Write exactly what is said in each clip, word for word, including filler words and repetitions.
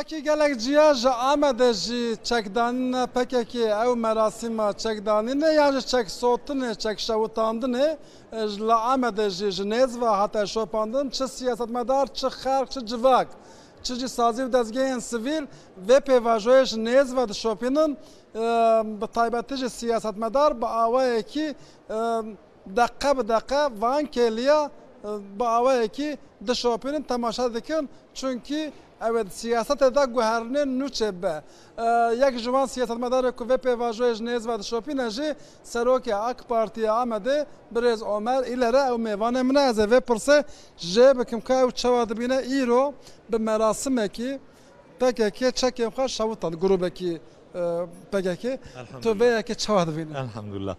Ki gelek ciya ji Amedê jî çekdanîne P K K ew merasîma çekdanînê yan ji çeksotinê, çekşewitandinê, e, ji li Amedê jî ji nêz ve hate şopandin. Çi siyasetmedar, çi xelk, çi civak, çi jî sazî û dezgehên sivîl vê pêvajoyê ji nêz ve dişopînin. E, bi taybetî jî siyasetmedar bi awayekî, e, deqe bi deqe van kêliya, e, bi awayekî dişopînin, temaşe dikin. Çunkî ew ê di siyasetê de guherinên nû çêbibe. E, yek ji wan siyasetmedarê ku vê pêvajoyê ji nêz ve dişopîne jî serokê AK Partiyê Amedê birêz Omer Îlere ew mêvanê min e. Ez ê vê pirsê jê bikim ka ew çawa dibîne îro bi merasimekî P K K çekên xwe şewitan, grûbekî, e, P K K. Tu vê yekê çawa dibînî? Elhamdulillah.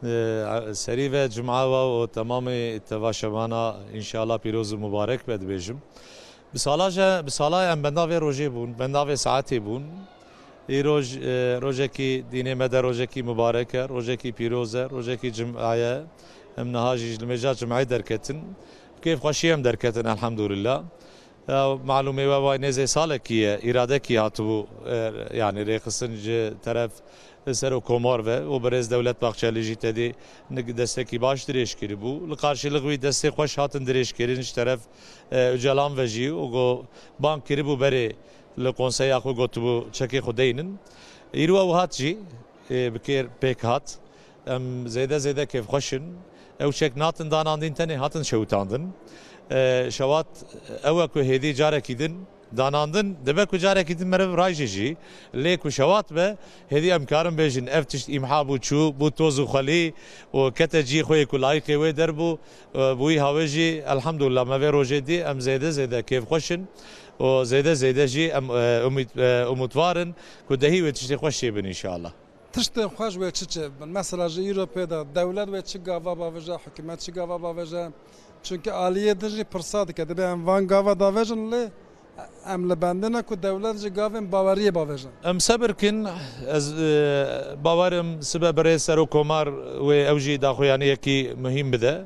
Ee, serî ve cuma we û temamê teva şevana înşallah pîroz û mubarek be dibêjim. Bi sala je, bi sala em benda vê rojê bûn, benda vê saetê bûn. Îroj, e, rojekî dînê me de rojekî mubarek e, rojekî pîroz e, rojekî cuma ye. Em niha jî ji limêja cumeyê derketin. Kêfxweşî em derketin elhamdulillah. Ya, malûmê we vay nêzê salekî ye, îradekî hatibû, e, yanî rêxistin ji teref Serokomar ve û birêz Dewlet Bahçelî jî tedî nik destekî baş dirêj kiribû. Li qarşîlix wî destê xweş hatin dirêj kirin ji teref, e, Ocalan ve jî û go bang kiribû berê li konseya xwe gotibû çekê xwe deynin. Îro ew hat jî, e, bi kêr pêk hat. Em zêde zêde kêfxweş in. Ew çek natin danandin, tenê hatin şewitandin. E, şewat ew e ku hêdî carekî din danandin, dibe ku carekî din meriv rayjê jî. Lê ku şewat be, hêdî em karin bêjin, ev tişt îmha bû, çû, bû toz û xwelî û kete cihê xwe yê ku layîqê wê derbû. E, bi wî hawê jî, elhamdulillah, me vê rojê dî, em zêde zêde kêfxweş in û zêde zêde jî em, e, umît-, e, umutvar in ku dehî wê tiştê xweş çêbin înşallah. Tiştên xweş wê çi çêbibin? Mesela ji îro pê de dewlet wê çi gava bavêje, hikûmet çi gava bavêje? Çunke aliyê din jî pirsa dike. Dibê em van gava davêjin, lê em li bendê ne ku dewlet jî gavên baweriyê bavêje. Em sebir kin, ez, e, bawerim sibe birêz Serokomar wê ew jî daxuyaniyekî muhîm bide.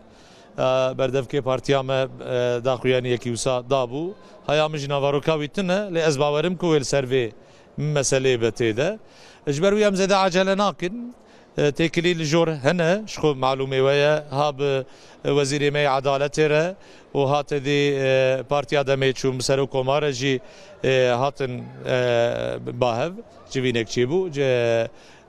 E, berdevkê partiya me, e, daxuyaniyekî wisa dabû. Haya min jî navaroka wî tune, lê ez bawerim ku wê li ser vê meseleyê be tê de. Ji ber wî em zêde acele nakin. E, têkilî li jor hene, ji xwe malûmê we ye, ha bi Wezîrê me yê Edaletê re û ha tedî, e, Partiya Demê çûn bi Serokkomar re jî, e, hatin, e, ba hev, civînek çêbû. Ce-,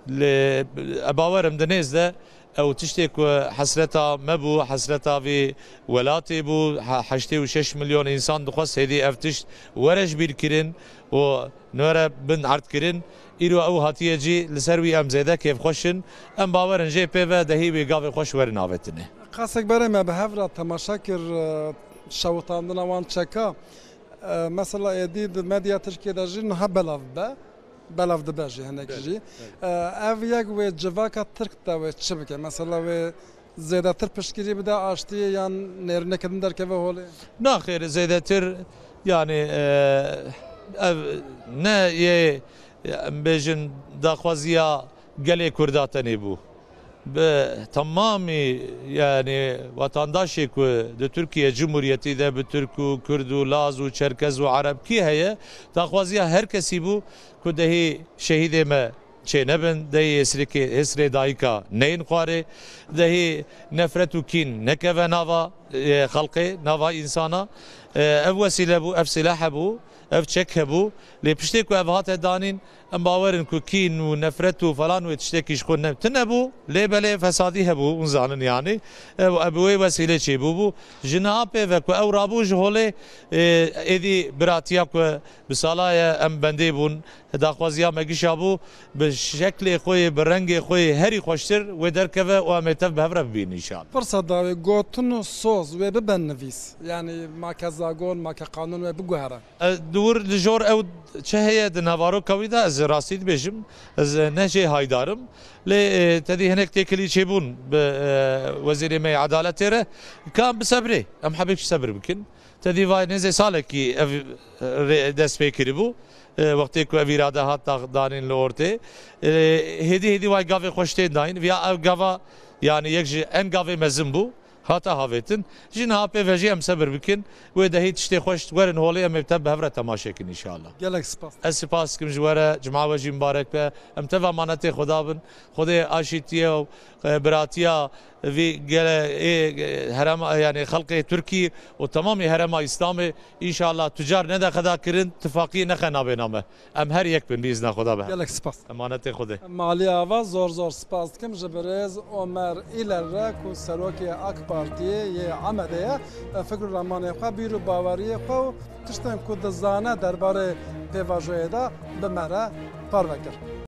lê, e, bawer im di nêz de ew tiştê ku hesreta me bû, hesreta vî welatê bû, he-, heştê û şeş milyon însan dixwest hêdî ev tişt were ji bîr kirin û nore bin erd kirin. Îro ew hatiye cî, li ser wî em zêde kêfxweş in. Em bawer in jê pê ve dehî wê gavê xweş werin avêtinê. Qasek berê me bi hev re temaşe kir, e, şewitandina wan çeka. E, mesela êdî di medya Tirkiyê de jî niha belav be. Belav dibe jî hinek Belê, jî. Belê. E, ev yek wê civaka Tirk de wê çi bike? Mesela wê zêdetir piştgirî bide aştiyê yan nêrîneke din derkeve holê? Naxêr, zêdetir, yanî, e, ev ne yê, em bêjin, daxwaziya gelê Kurda tenê bû. Bi temamî, yanî, wetandaşê ku di Tirkiye Cumhuriyetî de bi Tirk û Kurd û Laz û Çerkez û Ereb kî heye, daxwaziya her kesî bû ku dehî şehîdê me çênebin, dehî hêsrikê, hêsrê dayika neyên xwarê, dehî nefret û kîn nekeve nava, e, xelkê, nava însana. E, ev wesîle bû, ev sîlah hebû, ev çek hebû. Lê piştê ku ev hate danîn, em bawer in ku kîn û nefret û falan wê tiştekî ji xwe ne, tune bû. Lê belê fesadî hebû, hûn zanin yanî. Ev, ev bi wê wesîlê çêbûbû. Ji niha pê ve ku ew rabû ji holê, e, êdî biratiya ku bi sala ye em bendê bûn, daxwaziya me gişa bû, bi şeklê xwe yê, bi rengê xwe yê herî xweştir wê derkeve û em ê tev bi hev re bibînin înşallah. Pirsa dawê gotin û soz wê bibe nivîs. Yanî make zagon, make qanûn wê biguhere. E, di wir li jor ew çi heye di navaroka wî de, ez rastî dibêjim, ez ne jê haydar im. Lê, e, tedî hinek têkilî çêbûn bi, e, wezîrê me yê edaletê re. Ka em bisebrê, em hebêk ji sebir bikin. Tedî vay nêzê salekî ev, e, rê-, dest pê kiribû. E, wextê ku ev îrade hat da-, danîn li ortê. E, hêdî hêdî vay gavê xweş tên dayîn. Viya ev gava, yanî yek ji en gavê mezin bû. Hate havêtin. Ji niha pê ve jî em sebir bikin. Wê dehî tiştê xweş werin holê, em ê te bi hev re temaşe kin înşallah. Gelek spas. Ez spas dikim ji we re, cuma we jî mibarek be. Em tev emanetê Xweda bin. Xwedê aşîtiye û, e, biratiya vî gele, ê, e, herema, yani xelkê Tirkî û temamî herema Îslamê înşallah tu car nede xeda kirin, tifaqiyê nexe navê name. Em her yek bin bi îzna Xweda be. Gelek spas. Emanetê Xwedê. Malî Ava, zor zor spas dikim ji birêz Omer Îler re ku serokê AK Partiyê yê Amedê ye, fikr û ramanê xwe, bîr û baweriyê xwe û tiştên ku dizane derbarê pêvajoyê de bi me re parve kir.